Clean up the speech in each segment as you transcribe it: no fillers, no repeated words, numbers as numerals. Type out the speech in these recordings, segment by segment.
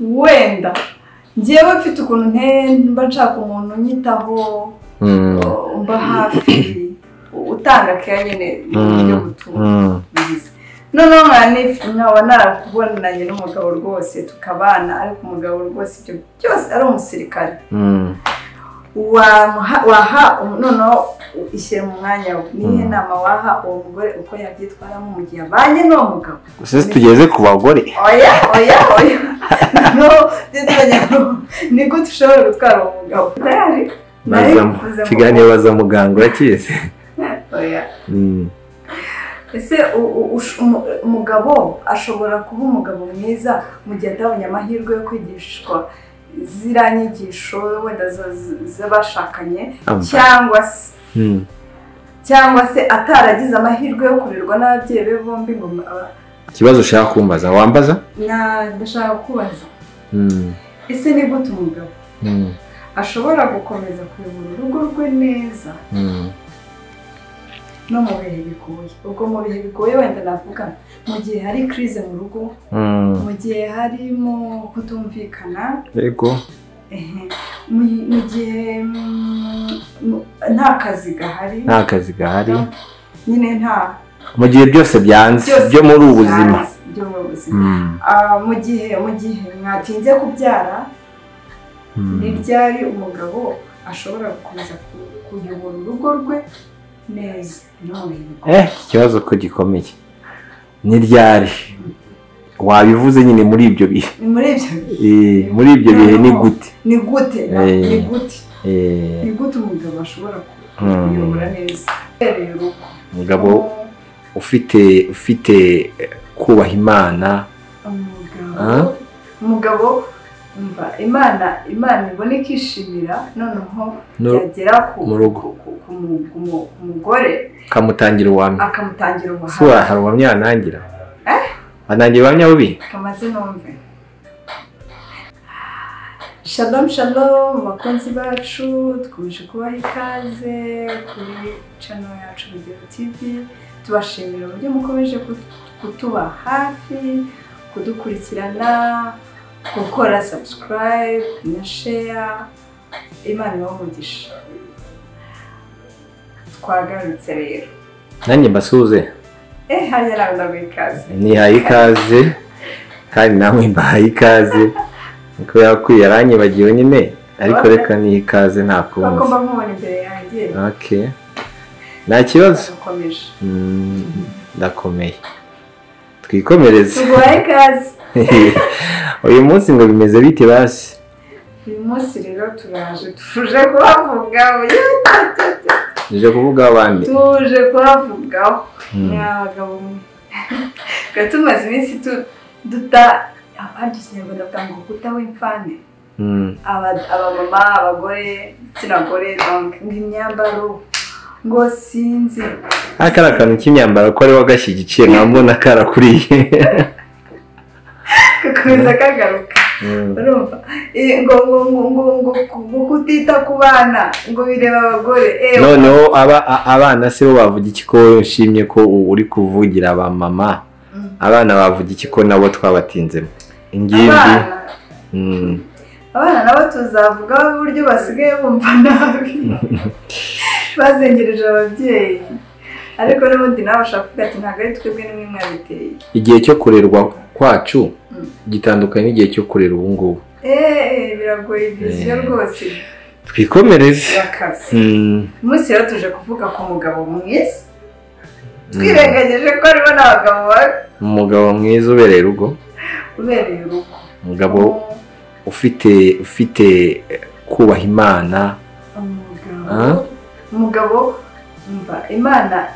Wenda njyewe mfite ukuntu nteye, mba nshaka umuntu unyitaho, umba hafi, utanga care nyine mu buryo butubigize. Noneho nkaba narakubonanye n'umugabo rwose tukabana, ariko umugabo rwose ibyo byose ari umusirikare. Waha noneho ishyire mu mwanya we, nihe nama waha uwo mugore uko yabyitwaramo mu gihe abanye n'uwo mugabo? Gusa tugeze ku bagore. Oya oya oya, no ni gute ushobora gutwara uwo mugabo? Tayari ikiganiro baza muganga urakizi. Oya. Ese umugabo ashobora kuba umugabo mwiza mu gihe atabonye amahirwe yo kwigishwa ziriya nyigisho wenda z'abashakanye, cyangwa se ataragize amahirwe yo kurerwa n'ababyeyi be bombi? Ngo ikibazo ushaka kumbaza wambaza? Ndashaka kubaza, ese ni gute umugabo ashobora gukomeza kuyobora urugo rwe neza no mu bihe bigoye? Ubwo mu bihe bigoye wenda navuga mu gihe hari crise mu rugo, mu gihe harimo kutumvikana, yego, mu gihe nta kazi gahari, nyine nta, mu gihe byose byanze byo muri ubu buzima, mu gihe mwatinze kubyara, ni ryari umugabo ashobora gukomeza kuyobora urugo rwe neza? Ikibazo ko gikomeye. Ni ryari wabivuze nyine muri ibyo bihe? Muri ibyo bihe ni gute? Ni gute umugabo ashobora kuyobora neza umugabo ufite kubaha Imana? Umugabo Imana ibone ikishimira, noneho yagera ku mugore akamutangira ubuhamya. Akamutangira ubuhamya. Hari ubuhamya yanangira? Anangira ubuhamya bubi? Kamaze numve. Shalom shalom bakunzi bacu, dukomeje kubaha ikaze kuri channel yacu Rugero TV. Tubashimira uburyo mukomeje kutuba hafi, kudukurikirana, gukora subscribe na share. Imana ibahe umugisha. Twagarutse rero. Nanjye mbasuhuze. Hariya nawe ndaguha ikaze. Nihaye ikaze kandi namwe mbahaye ikaze. Kubera ko yaranyibagiwe nyine, ariko reka nihe ikaze nta kundi. Bagomba kumubona imbere yanjye. Okay. Nta kibazo. Ndakomeye. Twikomereze. Tuguhaye ikaze. Uyu munsi ngo bimeze bite basi? Uyu munsi rero turaje tuje kuhavuga. Tuje kuvuga abandi. Tuje kuhavugaho. Ni abagabo. Twari tumaze iminsi duta abandi Ikinyarwanda bavuga ngo guta w'imfane. Abamama, abagore, igitsina gore, ngo imyambaro, ngo sinzi. Aka ari akantu k'imyambaro ko ari wagashyigikiye nkaba mbona karakuriye. Gakomeza kagaruka. Urumva ngo ngo ngo ngo ngo kutita ku bana ngo bireba abagore. Noneho abana se bo bavuga iki ko nshimye ko uri kuvugira aba mama? Abana bavuga iki ko nabo twabatinzemo ingimbi? Abana nabo tuzavuga uburyo basigaye bumva nabi bazengereje ababyeyi, ariko n'ubundi nawe bashaka kuvuga ati ntabwo ari twebwe nimwe mwabiteye. Igihe cyo kurerwa kwacu gitandukanye n'igihe cyo kurera ubu ngubu. Biragoye viziyo rwose. Twikomereze. Umunsi rero tuje kuvuga ku mugabo mwiza, twirengagije ko harimo n'abagabo babi. Umugabo mwiza ubereye urugo. Ubereye urugo. Umugabo ufite kubaha Imana. Umugabo Imana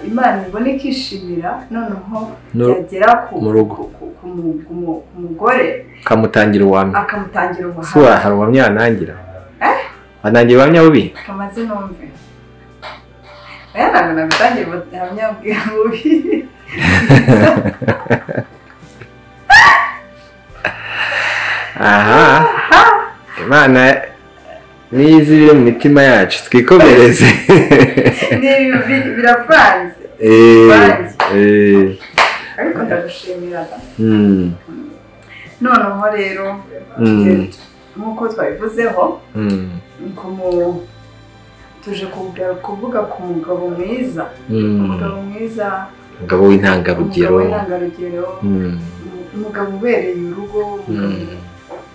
ibone ikishimira, noneho yagera ku mugore akamutangira ubuhamya. Akamutangira ubuhamya. Hari ubuhamya yanangira? Anangira ubuhamya bubi? Kamaze numve. Oya ntabwo nagutangira ubuhamya bubi. Aha, Imana nizi biri mu mitima yacu, twikomereze. Biravanze. Ariko ndagushimira. Noneho rero nk'uko twabivuzeho, tuje kuvuga ku mugabo mwiza, umugabo mwiza, umugabo w'intangarugero, umugabo ubereye urugo,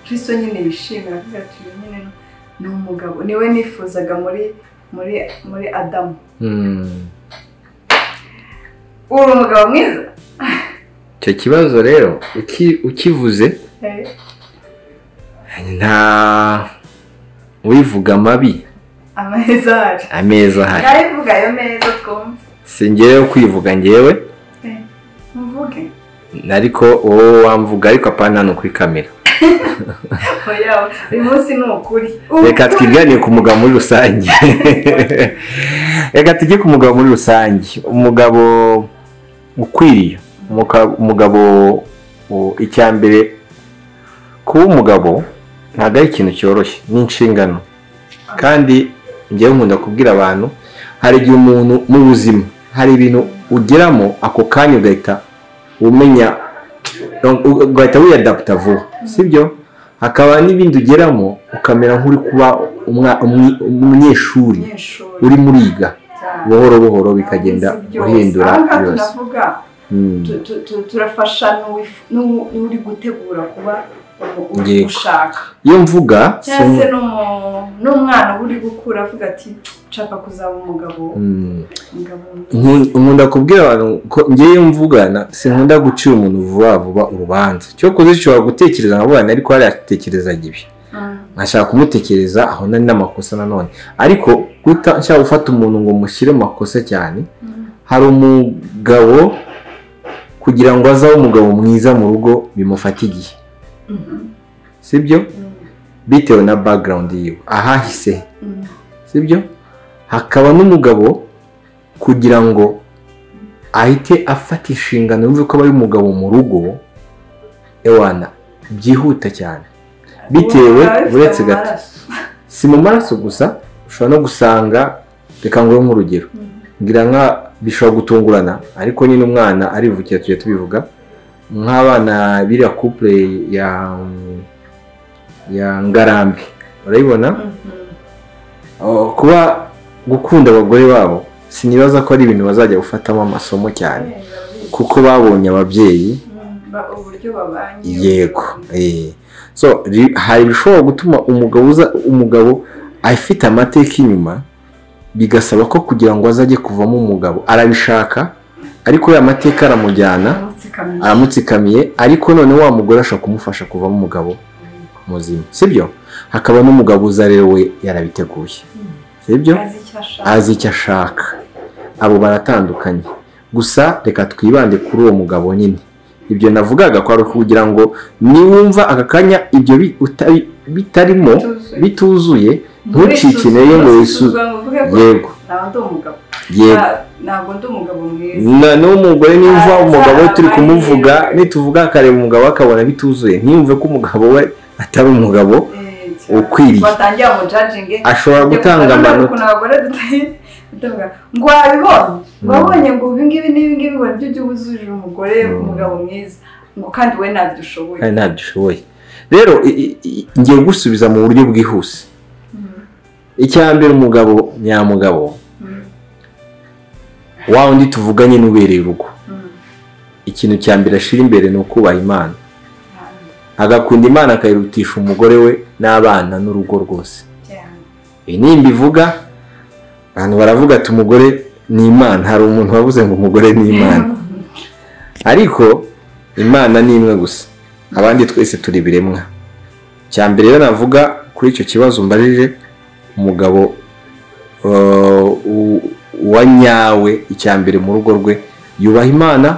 Kristo nyine yishimira avuga ati uyu nyine ni umugabo niwe nifuzaga muri Adamu. Uri umugabo mwiza. Icyo kibazo rero ukivuze nta wivuga amabi, ameza ahari, nayivuga ayo meza twumve. Si ngewe kwivuga ngewe mvuge, ariko wowe wamvuga, ariko apana hano kuri kamera. Oya, uyu munsi ni ukuri. Reka twiganire ku mugabo muri rusange. Reka tujye ku mugabo muri rusange. Umugabo ukwiriye, umugabo icya mbere, kuba umugabo ntabwo ari ikintu cyoroshye, ni inshingano. Kandi ngewe nkunda kubwira abantu, hari igihe umuntu mu buzima hari ibintu ugeramo ako kanya ugahita umenya, ugahita wiyadaputa vuba, sibyo? Hakaba n'ibindi ugeramo ukamera nk'uri kuba umunyeshuri uri muriga buhoro buhoro, bikagenda uhindura byose. Turafasha n'uri gutegura kuba ushaka. Iyo mvuga cyangwa se n'umwana uri gukura avuga ati nshaka kuzaba umugabo. Nkunda kubwira abantu ko ngewe mvugana sinkunda gucira umuntu vuba vuba urubanza. Cyo kuze nshobora gutekereza nkabona ariko hari atekerezaga ibi, nkashaka kumutekereza aho nari n'amakosa nanone, ariko guta nshaka gufata umuntu ngo mushyire mu makosa cyane. Hari umugabo kugira ngo azabe umugabo mwiza mu rugo bimufata igihe, sibyo? Bitewe na background yiwe ahahise, sibyo? Hakaba n'umugabo kugira ngo ahite afata inshingano yumve ko aba ari umugabo mu rugo, ewana byihuta cyane, bitewe uretse gato si mu maraso gusa. Ushobora no gusanga, reka nguhe nk'urugero, ngira nka bishobora gutungurana, ariko nyine umwana arivukira, tujya tubivuga nk'abana biriya couple ya Ngarambe, urayibona? Kuba gukunda abagore babo sinibaza ko ari ibintu bazajya gufatamo amasomo cyane, kuko babonye ababyeyi uburyo babanye. Yego. So hari bishobora gutuma umugabo afite amateka inyuma, bigasaba ko kugira ngo azajye kuvamo umugabo arabishaka, ariko ya mateka aramujyana, aramutsikamiye, ariko none wa mugore ashaka kumufasha kuvamo umugabo muzima, sibyo? Hakaba n'umugabo uza rero we yarabiteguye, sibyo? Azi icyo ashaka. Abo baratandukanye. Gusa reka twibande kuri uwo mugabo nyine. Ibyo navugaga ko ari kugira ngo niwumva aka kanya ibyo bitarimo bituzuye, ntucikineye ngo yego ntabwo ndi umugabo mwiza. N'umugore nimva umugabo we turi kumuvuga, nituvuga akareba umugabo akabona bituzuye, ntiyumve ko umugabo we atari umugabo ukwiriye, ashobora gutanga amanota. Ngo wabibonye, wabonye ngo ibi ngibi n'ibi ngibi ngo nibyo by'ubuzuje umugore, umugabo mwiza, ngo kandi we ntabyo ushoboye. Ntabyo ushoboye. Rero ngiye gusubiza mu buryo bwihuse. Icya mbere, umugabo nyamugabo wa undi tuvuganye n'ubereye urugo, ikintu cya mbere ashira imbere ni ukubaha Imana, agakunda Imana akayirutisha umugore we n'abana n'urugo rwose. Iyi ni imbivuga, abantu baravuga ati umugore ni Imana. Hari umuntu wavuze ngo umugore ni Imana, ariko Imana ni imwe gusa, abandi twese turi ibiremwa. Cya mbere rero navuga kuri icyo kibazo mbajije, umugabo wa nyawe, icya mbere mu rugo rwe yubaha Imana,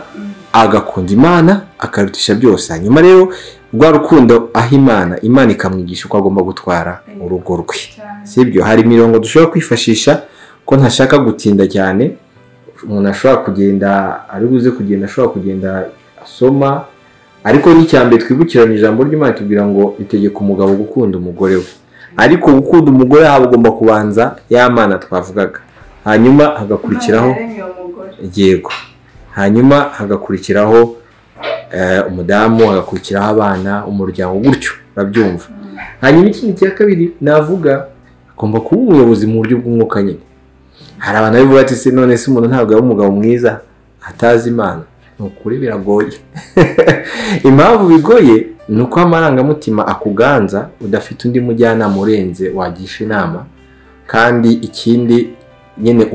agakunda Imana, akarutisha byose. Hanyuma rero rwa rukundo aho Imana, Imana ikamwigisha uko agomba gutwara urugo rwe, sibyo? Hari imirongo dushobora kwifashisha, ko ntashaka gutinda cyane, umuntu ashobora kugenda ari buze kugenda, ashobora kugenda asoma, ariko n'icyambere twibukiranye ijambo ry'Imana tubwira ngo itegeka umugabo gukunda umugore we. Ariko gukunda umugore hagomba kubanza ya Mana twavugaga, hanyuma hagakurikiraho yego, hanyuma hagakurikiraho umudamu, agakurikiraho abana, umuryango, gutyo urabyumva. Hanyuma ikindi cya kabiri navuga, agomba kuba umuyobozi mu buryo bw'umwuka nyine. Hari abantu bavuga ati se none se umuntu ntabwo yaba umugabo mwiza atazi Imana? Ni ukuri biragoye. Impamvu bigoye ni uko amarangamutima akuganza, udafite undi mujyanama urenze wagisha inama, kandi ikindi nyine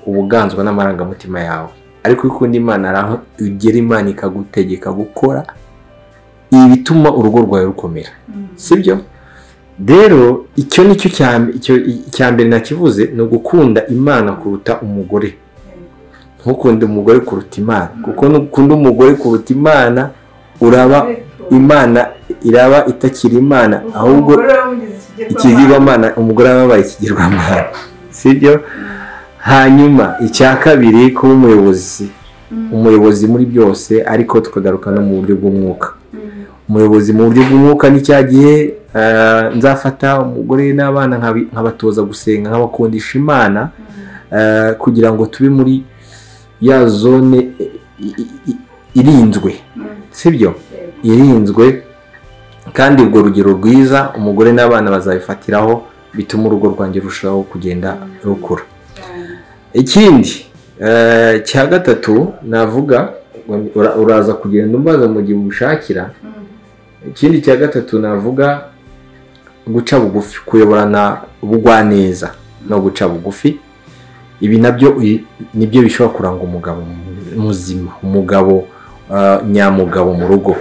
ubuganzwa n'amarangamutima yawe. Ariko iyo ukunda Imana, hari aho ugera Imana ikagutegeka gukora ibituma urugo rwawe rukomera, sibyo? Rero icyo nicyo cya mbere nakivuze, ni ugukunda Imana kuruta umugore. Ntukunde umugore kuruta Imana, kuko nukunda umugore kuruta Imana, uraba Imana iraba itakiri Imana, ahubwo ikigirwamana, umugore aba ikigirwamana, sibyo? Hanyuma icya kabiri, kuba umuyobozi, umuyobozi muri byose, ariko tukagaruka no mu buryo bw'umwuka. Umuyobozi mu buryo bw'umwuka ni cya gihe nzafata umugore n'abana nkabatoza gusenga, nkabakundisha Imana, kugira ngo tube muri ya zone irinzwe, sibyo? Irinzwe, kandi ubwo rugero rwiza umugore n'abana bazabifatiraho, bituma urugo rwanjye rurushaho kugenda rukura. Ikindi cya gatatu navuga, uraza kugenda umbaza mu gihe ubushakira. Ikindi cya gatatu navuga, guca bugufi, kuyoborana ubugwaneza no guca bugufi. Ibi nabyo nibyo bishobora kuranga umugabo muzima, umugabo nyamugabo mu rugo.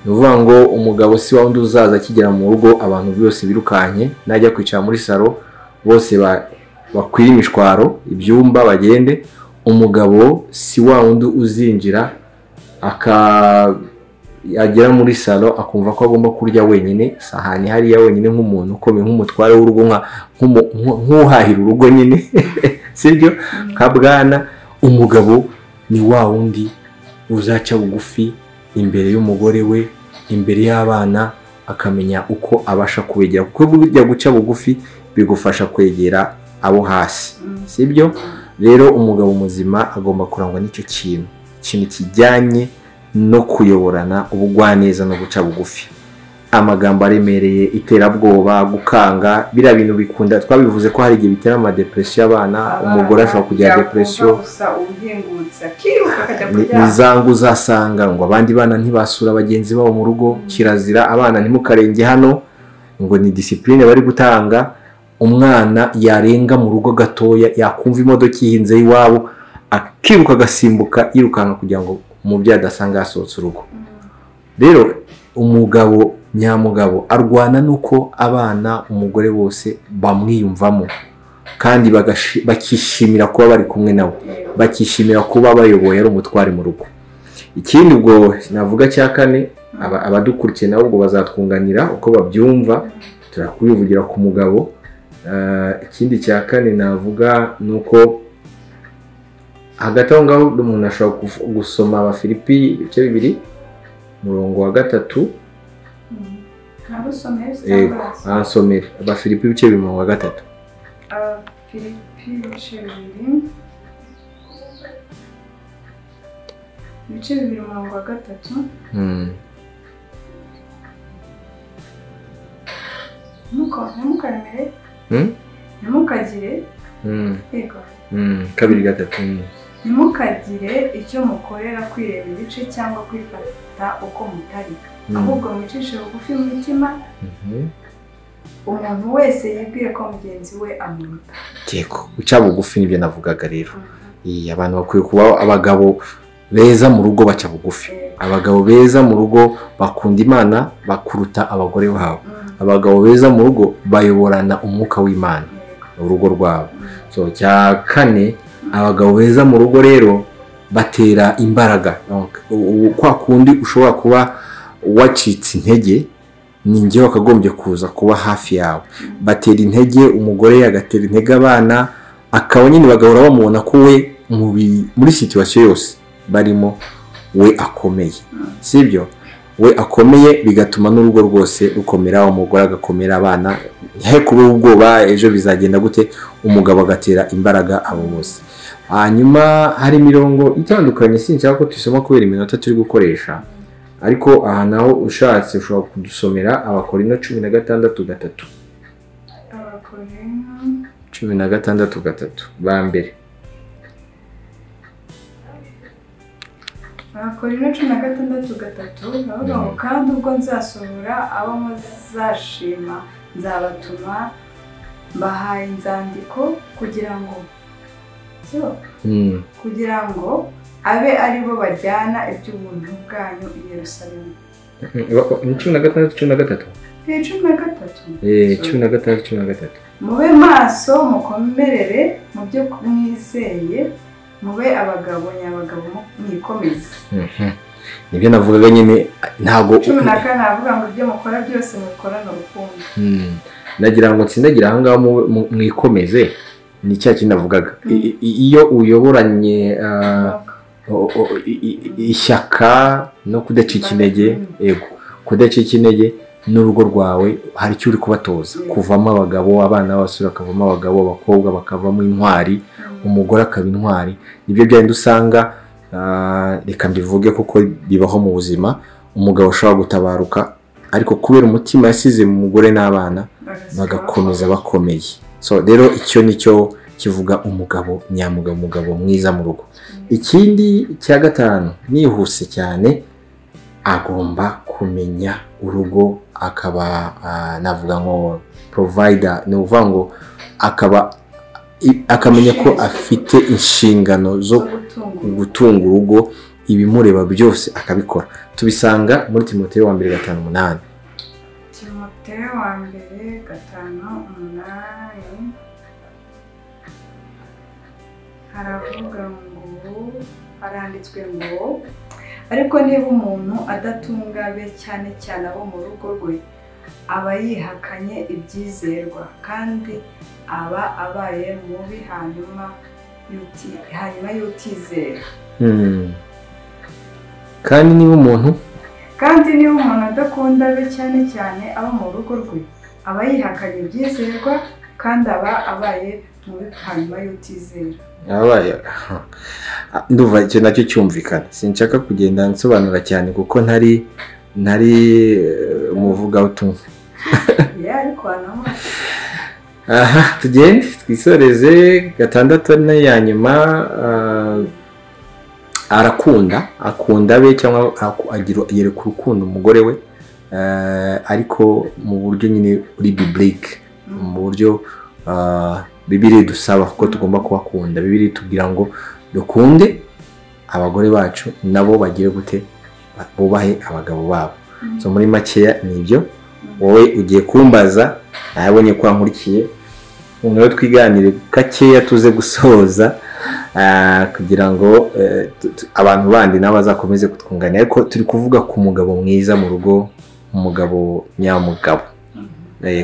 Ni ukuvuga ngo umugabo si wa wundi uzaza akigera mu rugo abantu bose birukanye, najya kwicara muri salo bose bakwira imishwaro ibyumba bagende. Umugabo si wa wundi uzinjira agera muri salo akumva ko agomba kurya wenyine, sahani hariya wenyine, nk'umuntu ukomeye, nk'umutware w'urugo, nk'uhahira urugo nyine, sibyo? Nka bwana. Umugabo ni wa wundi uzaca bugufi imbere y'umugore we, imbere y'abana, akamenya uko abasha kubegera, kuko burya guca bugufi bigufasha kwegera abo hasi, sibyo? Rero umugabo muzima agomba kurangwa n'icyo kintu, ikintu kijyanye no kuyoborana ubugwaneza no guca bugufi. Amagambo aremereye, iterabwoba, gukanga, biriya bintu bikunda, twabivuze ko hari igihe bitera amadepresiyo abana, umugore ashobora kugira depresiyo, nizangu uzasanga ngo abandi bana ntibasura bagenzi babo mu rugo, kirazira abana ntimukarenge hano, ngo ni discipline bari gutanga. Umwana yarenga mu rugo gatoya, yakumva imodoka ihinze iwabo, akiruka agasimbuka yirukanka kugira ngo umubyeyi adasanga yasohotse urugo. Rero umugabo nyamugabo arwana nuko abana, umugore bose bamwiyumvamo, kandi bakishimira kuba bari kumwe nawe, bakishimira kuba bayoboye, ari umutware mu rugo. Ikindi ubwo navuga cya kane, abadukurikiye nabo ubwo bazatwunganira uko babyumva, turakubivugira ku mugabo. Ikindi cya kane navuga nuko hagati aho ngaho umuntu ashobora gusoma Abafilipi ibice 2 umurongo wa 3. Ansomere Abafilipi ibice 2 umurongo wa 3. Abafilipi ibice 2 ibice 2 umurongo wa 3. Ntimukaremere, ntimukagire, yego, 2 3. Ntimukagire icyo mukorera kwireba ibice cyangwa kwifata uko mutari, ahubwo mwicishe bugufi mu mitima, umuntu wese yibwire ko mugenzi we amuruta. Yego, guca bugufi nibyo navugaga rero. Abantu bakwiye kuba abagabo beza mu rugo baca bugufi. Abagabo beza mu rugo bakunda Imana bakuruta abagore babo. Abagabo beza mu rugo bayoborana umwuka w'Imana urugo rwabo. So cya kane, abagabo beza mu rugo rero batera imbaraga. Kwa kundi ushobora kuba wacitse intege, ni njye wakagombye kuza kuba hafi yawe. Batera intege umugore, agatera intege abana, akaba nyine bagahora bamubona ko we muri situation yose barimo we akomeye, sibyo? We akomeye bigatuma n'urugo rwose rukomera, umugore agakomera, abana he kuba ubwoba ejo bizagenda gute, umugabo agatera imbaraga abo bose. Hanyuma hari imirongo itandukanye sinshaka ko tuyisoma kubera iminota turi gukoresha, ariko aha naho ushatse ushobora kudusomera Abakorinto 16:3. Abakorinto 16:3 ba mbere. Abakorinto 16:3 bavuga ngo kandi ubwo nzasohora abo muzashima nzabatuma mbahaye inzandiko kugira ngo kugira ngo abe ari bo bajyana iby'ubuntu bwanyu i Yerusalemu. Ni 16:13. 13. 16:13. Mube maso mukomerere mu byo mwizeye, mube abagabo nyabagabo mwikomeze. Nibyo navugaga nyine, ntago 14 avuga ngo ibyo mukora byose mubikorane urukundo. Nagira ngo nsindagira aha ngaho mwikomeze, ni cya kintu navugaga. Iyo uyoboranye ishyaka no kudacika intege, yego kudacika intege n'urugo rwawe hari icyo uri kubatoza, kuvamo abagabo, abana b'abasore bakavamo abagabo, abakobwa bakavamo intwari, umugore akaba intwari. Nibyo byenda usanga, reka mbivuge kuko bibaho mu buzima, umugabo ashobora gutabaruka ariko kubera umutima yasize mu mugore n'abana bagakomeza bakomeye. So rero icyo nicyo kivuga umugabo nyamugabo, umugabo mwiza mu rugo. Ikindi cya gatanu nihuse cyane, agomba kumenya urugo, akaba navuga ngo provider, ni ukuvuga ngo akaba akamenya ko afite inshingano zo gutunga urugo, ibimureba byose akabikora. Tubisanga muri Timoteyo wa mbere 5:8. Timoteyo wa mbere 5:8 haravuga ngo, haranditswe ngo ariko niba umuntu adatunga be cyane cyane abo mu rugo rwe, aba yihakanye ibyizerwa kandi aba abaye mubi hanyuma y'utizera. Kandi niba umuntu adakunda be cyane cyane abo mu rugo rwe, aba yihakanye ibyizerwa kandi aba abaye mubi hanyuma y'utizera. Abaye ndumva icyo nacyo cyumvikana, sinshaka kugenda nsobanura cyane kuko ntari umuvugabutumwa. Aha tugende twisoreze 6 n'iya nyuma. Arakunda, akunda be cyangwa yereka urukundo umugore we, ariko mu buryo nyine uri biblique, mu buryo Bibiliya dusaba ko tugomba kubakunda. Bibiliya itubwira ngo dukunde abagore bacu nabo bagire gute, bubahe abagabo babo. So muri makeya nibyo. Wowe ugiye kumbaza, nabonye ko wankurikiye, umwe twiganire gakeya tuze gusoza kugira ngo abantu bandi nabo bazakomeze kutwunganira, ariko turi kuvuga ku mugabo mwiza mu rugo, umugabo nyamugabo.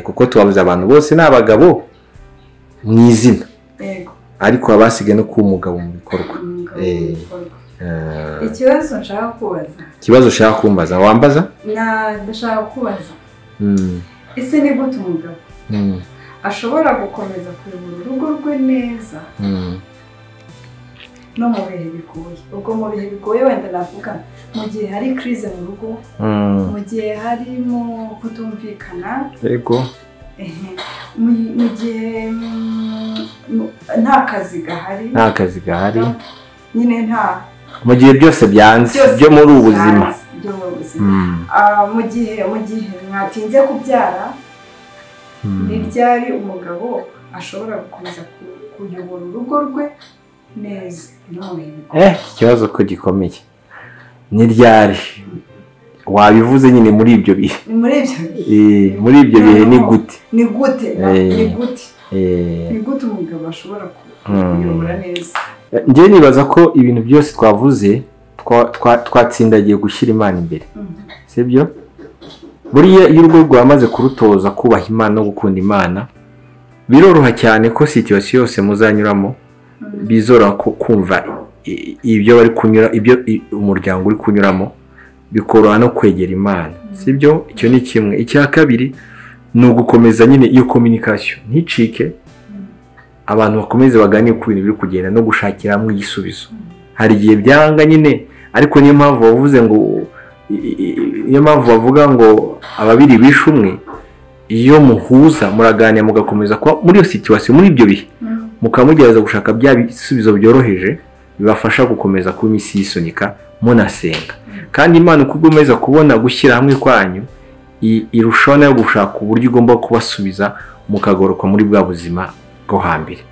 Kuko tubabuza abantu bose ni abagabo mu izina, ariko abasigaye no kuba umugabo mu bikorwa. Ikibazo nshaka kubaza. Ikibazo ushaka kumbaza, wambaza? Ndashaka kubaza. Ese ni gute umugabo ashobora gukomeza kuyobora urugo rwe neza no mu bihe bigoye? Ubwo mu bihe bigoye wenda navuga mu gihe hari crise mu rugo, mu gihe harimo kutumvikana, yego, mu gihe nta kazi gahari, nyine nta, mu gihe byose byanze byo muri ubu buzima, mu gihe mwatinze kubyara, ni ryari umugabo ashobora gukomeza kuyobora urugo rwe neza? Ikibazo ko gikomeye ni ryari wabivuze nyine muri ibyo bihe, muri ibyo bihe ni gute ni gute umugabo ashobora kuyobora neza? Njye nibaza ko ibintu byose twavuze twatsindagiye gushyira Imana imbere, sibyo? Buriya iyo urugo rwamaze kurutoza kubaha Imana no gukunda Imana, biroroha cyane ko situation yose muzanyuramo bizoroha kumva ibyo bari kunyura, ibyo umuryango uri kunyuramo, bikoroha no kwegera Imana, sibyo? Icyo ni kimwe. Icya kabiri ni ugukomeza nyine iyo communication nticike, Abantu bakomeze baganire ku bintu biri kugenda no gushakira hamwe igisubizo. Hari igihe byanga nyine, ariko niyo mpamvu bavuze ngo, niyo mpamvu bavuga ngo ababiri bishe umwe. Iyo muhuza muraganira mugakomeza kuba muri iyo situation, muri ibyo bihe mukamugerageza gushaka bya bisubizo byoroheje bibafasha gukomeza kuba iminsi yisunika munasenga. Kandi Imana uko igomeza kubona gushyira hamwe kwanyu, irushaho nayo gushaka uburyo igomba kubasubiza mukagoroka muri bwa buzima bwo hambere.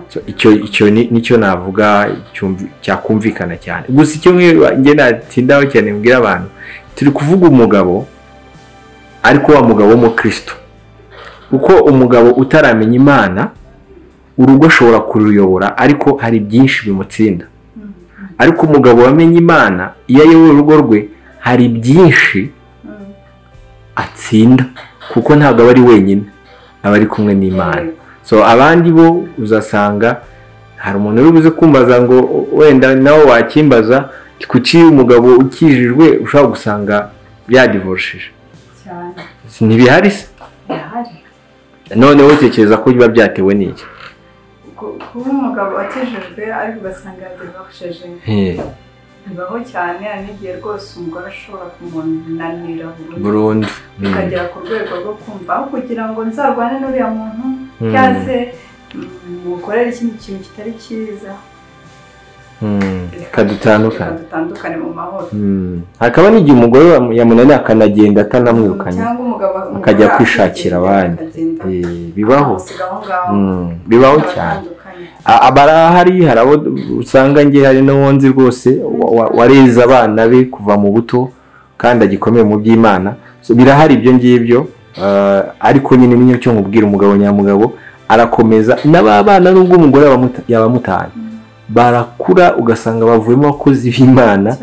So, icyo nicyo navuga cyakumvikana cyane. Gusa icyo njye natindaho cyane mbwira abantu, turi kuvuga umugabo ariko wa mugabo w'umukristo, kuko umugabo utaramenya Imana urugo ashobora kuruyobora ariko hari byinshi bimutsinda. Ariko umugabo wamenye Imana iyo ayoboye urugo rwe hari byinshi atsinda, kuko ntabwo aba ari wenyine, aba ari kumwe n'Imana. So abandi bo uzasanga hari umuntu uri buze kumbaza ngo wenda nawe wakimbaza kuki umugabo ukijijwe ushobora gusanga yadivorishije cyane. Ntibihari se? Bihari. None wowe utekereza ko biba byatewe n'iki? Kuba umugabo akijijwe ariko ugasanga yadivorishije bibaho cyane. Hari n'igihe rwose umugore ashobora kumunanira burundu, bikagera ku rwego rwo kumva aho kugira ngo nzarwane n'uriya muntu cyangwa se mukorere ikindi kintu kitari cyiza, kadutandukane mu mahoro. Hakaba n'igihe umugore yamunaniye akanagenda atanamwirukanye, akajya kwishakira abandi. Bibaho, bibaho cyane. Abarahari hari abo usanga nge hari n'uwonzi rwose wareze abana be kuva mu buto kandi agikomeye mu by'Imana. Birahari ibyo ngibyo, ariko nyine niyo cyo nkubwira, umugabo nyamugabo arakomeza n'ababana nubwo umugore yabamutanye barakura ugasanga bavuyemo abakozi b'Imana.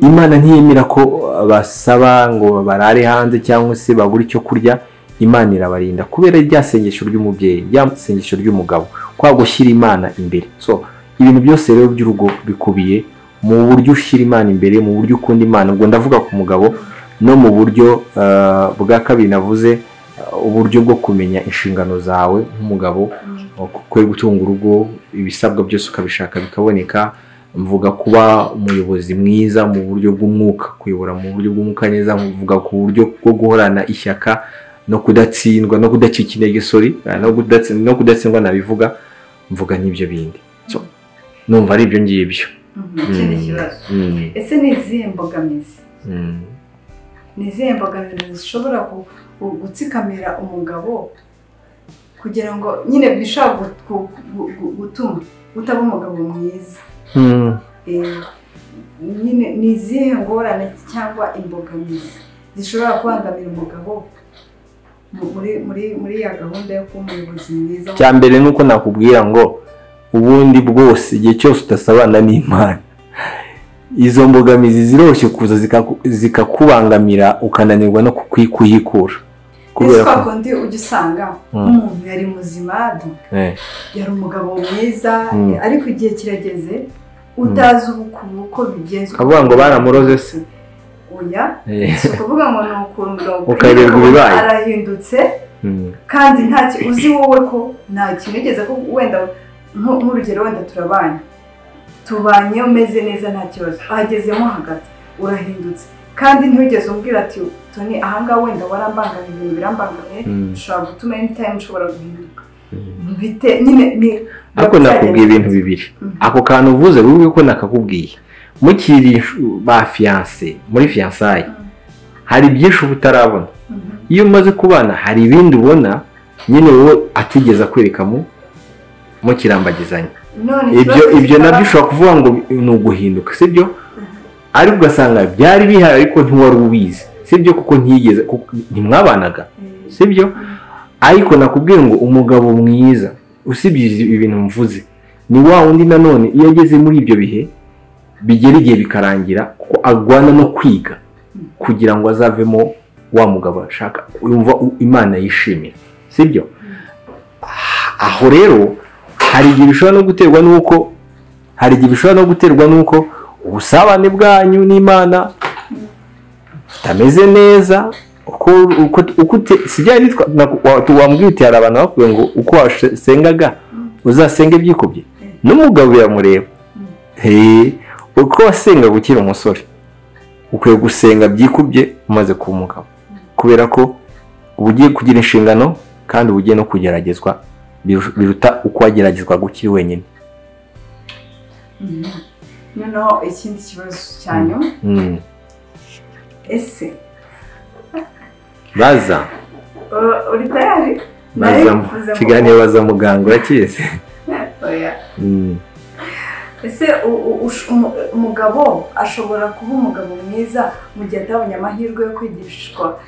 Imana ntiyemera ko basaba ngo barare hanze cyangwa se babure icyo kurya. Imana irabarinda kubera rya sengesho ry'umubyeyi, rya sengesho ry'umugabo, kwa gushyira Imana imbere. So ibintu byose rero by'urugo bikubiye mu buryo ushyira Imana imbere, mu buryo ukunda Imana. Ubwo ndavuga ku mugabo, no mu buryo bwa kabiri navuze uburyo bwo kumenya inshingano zawe nk'umugabo, kwe gutunga urugo, ibisabwa byose ukabishaka bikaboneka. Mvuga kuba umuyobozi mwiza mu buryo bw'umwuka, kuyobora mu buryo bw'umwuka neza. Mvuga ku buryo bwo guhorana ishyaka no kudatsindwa, no kudacika intege, sorry, no kudatsindwa nabivuga. Mvuga n'ibyo bindi. So numva ari ibyo ngibyo. Ikindi kibazo, ese ni izihe mbogamizi? Ni izihe mbogamizi zishobora gutsikamira umugabo kugira ngo nyine bishobora gutuma utaba umugabo mwiza? Nyine ni izihe ngorane cyangwa imbogamizi zishobora kubangamira umugabo muri ya gahunda yo kuba umuyobozi mwiza? Cya mbere nuko nakubwira ngo ubundi bwose igihe cyose utasabana n'Imana, izo mbogamizi ziroroshye kuza zikakubangamira ukananirwa no kuyikura. Kubera ko ndi ujya usanga umuntu yari muzima, yari umugabo mwiza, ariko igihe kirageze utazi uko bigenze, ukavuga ngo baramuroze se. Oya, si ukuvuga ngo ni ukuntu ukayoberwa ibibaye, arahindutse kandi ntacyo uzi wowe, ko nta kintu ugeze ko wenda nk'urugero wenda turabanye tubanye umeze neza nta kibazo, ahagezemo hagati urahindutse kandi ntiwigeze umbwira ati Tony ahangaha wenda warambangamiye, ibintu birambangamiye, ushobora gutuma anytime ushobora guhinduka. Nyine ariko nakubwiye ibintu bibiri. Ako kantu uvuze wibuke ko nakakubwiye mukiri ba fiancé, muri fiançailles hari byinshi uba utarabona. Iyo umaze kubana hari ibindi ubona nyine wowe atigeze akwereka mukirambagizanya. Ibyo nabyo ushobora kuvuga ngo ni uguhinduka, sibyo? Ariko ugasanga byari bihari ariko ntiwari ubizi, sibyo? Kuko ntiyigeze, ntimwabanaga, sibyo? Ariko nakubwiye ngo umugabo mwiza usibye ibintu mvuze ni wa wundi nanone iyo ageze muri ibyo bihe bigera igihe bikarangira, kuko agwana no kwiga kugira ngo azavemo wa mugabo ashaka, yumva Imana yishimira, sibyo? Aho rero hari igihe bishobora no guterwa nuko, hari igihe bishobora no guterwa nuko ubusabane bwanyu n'Imana butameze neza. Uko sijya nitwa wambwiye uti hari abantu bakubwiye ngo uko wasengaga Uzasenge byikubye n'umugabo yamureba. Uko wasenga gukira umusore ukwiye gusenga byikubye umaze kuba umugabo, kubera ko uba ugiye kugira inshingano kandi uba ugiye no kugeragezwa biruta uko wageragezwa gukiri wenyine. Noneho ikindi kibazo cyanyu, ese baza uri tayari? Baza kiganiro baza muganga urakizi? Oya. Ese umugabo ashobora kuba umugabo mwiza mu gihe atabonye amahirwe yo kwigishwa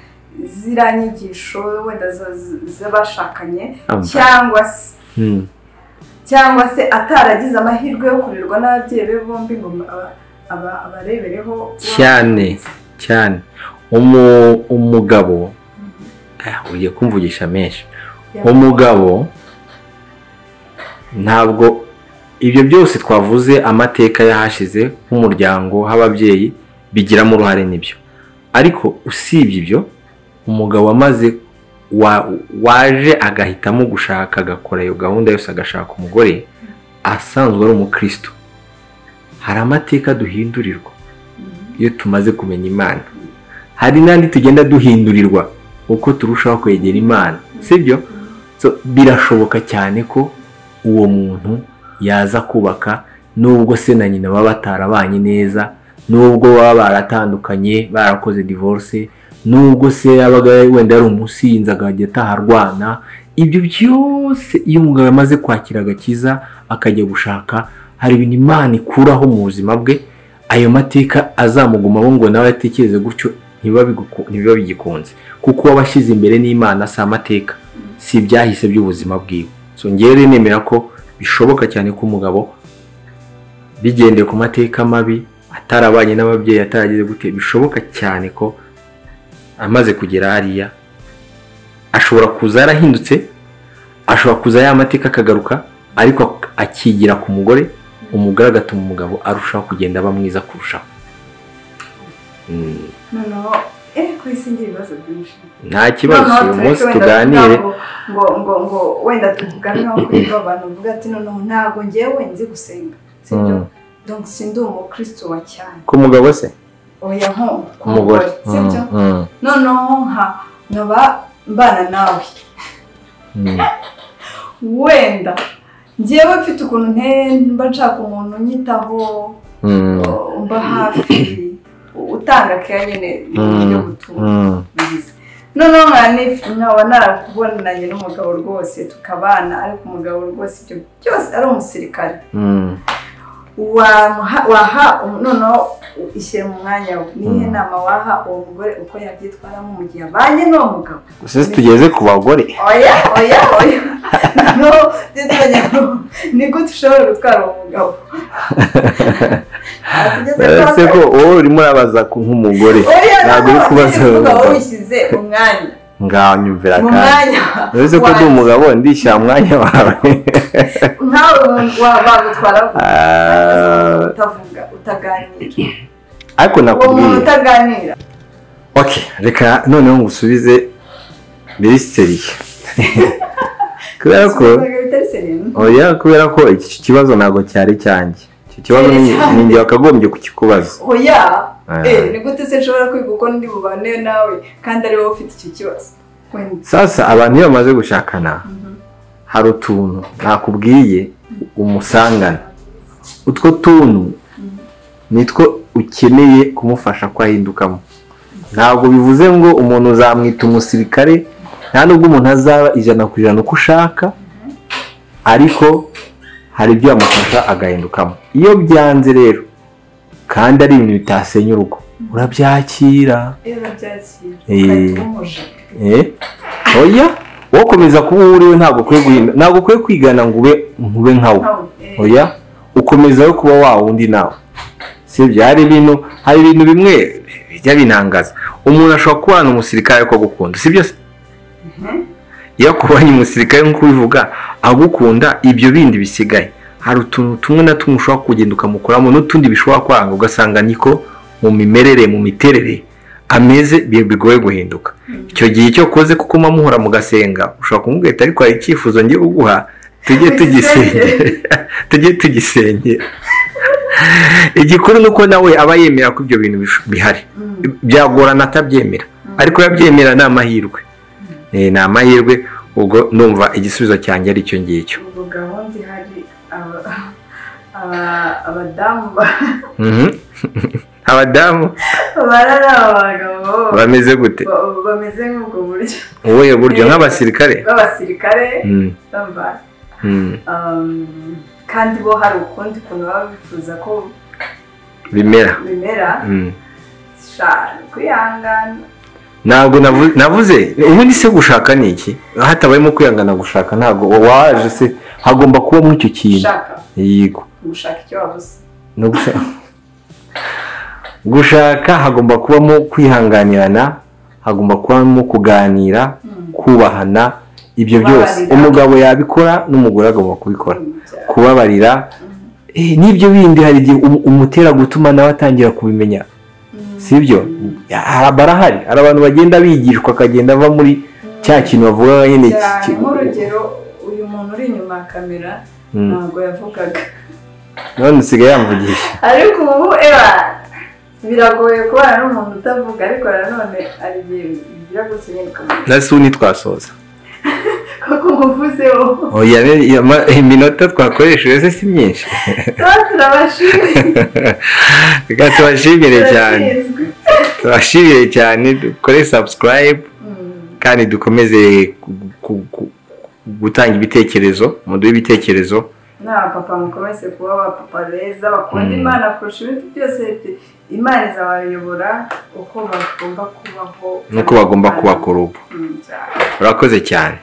ziriya nyigisho wenda z'abashakanye, cyangwa se ataragize amahirwe yo kurerwa n'ababyeyi be bombi ngo abarebereho? Cyane cyane umugabo ugiye kumvugisha menshi. Umugabo ntabwo ibyo byose twavuze amateka yahashize nk'umuryango h'ababyeyi bigiramo uruhare nibyo, ariko usibye ibyo umugabo amaze waje agahitamo gushaka agakora iyo gahunda yose agashaka umugore asanzwe ari umukristo, hari amateka duhindurirwa iyo tumaze kumenya Imana, hari n'andi tugenda duhindurirwa uko turushaho kwegera Imana, sibyo? So, birashoboka cyane ko uwo muntu yaza kubaka nubwo se na nyina baba batarabanye neza, nubwo baba baratandukanye barakoze divorce, nubwo se yabaga wenda ari umusinzi akajya ataharwana, ibyo byose iyo umugabo amaze kwakira agakiza akajya gushaka, hari ibintu Imana ikuraho mu buzima bwe, ayo mateka azamugumamo ngo nawe atekereze gutyo ntibiba bigikunze, kuko wabashyize imbere n'Imana si amateka, si ibyahise by'ubuzima bwiwe. So ngewe nemera ko bishoboka cyane ko umugabo bigendeye ku mateka mabi atarabanye n'ababyeyi ataragize gute, bishoboka cyane ko amaze kugera hariya ashobora kuza yarahindutse, ashobora kuza ya mateka akagaruka, ariko akigira ku mugore, umugore agatuma umugabo arushaho kugenda aba mwiza kurushaho. Noneho ku isi ngira ibibazo byinshi. Nta kibazo, uyu munsi tuganire ngo wenda tuvugane nko kuri abantu bavuga ati noneho ntabwo ngewe nzi gusenga, sibyo? Donc sindi umukristo wa cyane. Ku mugabo se? Oya, nko ku mugore, sibyo? Noneho nkaba mbana nawe, wenda ngewe mfite ukuntu nteye mba nshaka umuntu unyitaho, umba hafi, utanga care nyine mu buryo butubigize. Noneho nkaba narakubonanye n'umugabo rwose tukabana, ariko umugabo rwose ibyo byose ari umusirikare, waha noneho ishyira mu mwanya we, nihe nama waha uwo mugore uko yabyitwaramo mu gihe abanye n'uwo mugabo? Gusa tugeze ku bagore. Oya oya oya, no ni gute ushobora gutwara uwo mugabo? Ese ko wowe urimo urabaza nk'umugore, ntabwo uri kubaza umugabo, wishyize mu mwanya. Ngaho nyumvira kandi uretse ko ndi umugabo ndishyira mu mwanya wawe. Nkawe bagutwara utavuga utaganira? Ariko nakubwiye uwo muntu utaganira. Okay, reka noneho ngusubize biri sérieux, kubera ko oya, kubera ko iki kibazo ntabwo cyari cyanjye, iki kibazo ni njye wakagombye kukikubaza. Oya, ni gute se nshobora kwiga uko ndi bubane nawe kandi ari wowe ufite icyo kibazo? Sasa abantu iyo bamaze gushakana hari utuntu nakubwiye umusangana, utwo tuntu nitwo ukeneye kumufasha ko ahindukamo. Ntabwo bivuze ngo umuntu uzamwita umusirikare, nta nubwo umuntu azaba 100% uko ushaka, ariko hari ibyo yamufasha agahindukamo. Iyo byanze rero kandi ari ibintu bitasenya urugo, urabyakira. Oya, wowe ukomeza kuba uwo uriwe, ntabwo ukwiye guhinda, ntabwo ukwiye kwigana ngo ube nkawe. Oya, ukomeza yo kuba wa wundi nawe, sibyo? Hari ibintu bimwe bijya binangaza. Umuntu ashobora kubana umusirikare ariko agukunda, sibyo se? Iyo akubanye umusirikare nk'uko ubivuga agukunda, ibyo bindi bisigaye hari utuntu tumwe na tumwe ushobora kugenda ukamukoramo n'utundi bishobora kwanga, ugasanga niko mu mimerere mu miterere ameze bigoye guhinduka. Icyo gihe icyo koze kuko muhora mugasenga, ushobora kumubwira ariko hari icyifuzo ngiye kuguha, Tujye tugisengera, tujye tugisengera. Igikuru ni uko nawe aba yemera ko ibyo bintu bihari. Byagorana atabyemera, ariko yabyemera ni amahirwe. Ni amahirwe. Ubwo numva igisubizo cyanjye ari icyo ngicyo. Ubwo gahunda ihari, abadamu abadamu barara abagabo bameze gute? Bameze nk'ubwo buryo. Ubuhe buryo? Nk'abasirikare? B'abasirikare. Kandi bo hari ukundi kuntu baba bifuza ko bimera. Kwihangana. Ntabwo navuze ubundi se gushaka ni iki? Hatabayemo kwihangana gushaka ntabwo waje se, hagomba kubamo icyo kintu. Yego. Gushaka icyo wabuze. Gushaka hagomba kubamo kwihanganirana, hagomba kubamo kuganira, kubahana, ibyo byose umugabo yabikora n'umugore agomba kubikora. Kubabarira n'ibyo bindi hari igihe umutera gutuma nawe atangira kubimenya. Sibyo? Barahari hari abantu bagenda bigishwa akagenda ava muri cya kintu bavuga nyine. Nk'urugero uyu muntu uri inyuma ya kamera ntabwo yavugaga, none usigaye yamvugisha. Ariko ubu biragoye kubana n'umuntu utavuga, ariko nanone hari igihe bigira gutya nyine ukamenya. Nasi ubu ntitwasoza kuko nguvuzeho. Oya, iminota twakoresheje si myinshi. Turabashimiye. Reka tubashimire cyane. Tubashimire cyane, dukore subscribe kandi dukomeze gutanga ibitekerezo, muduhe ibitekerezo. Na papa mukomeze kuba abapapa beza bakunda Imana kurusha ibindi byose. Imana izabayobora uko bagomba kubaho nuko bagomba kubakora ubu. Urakoze cyane.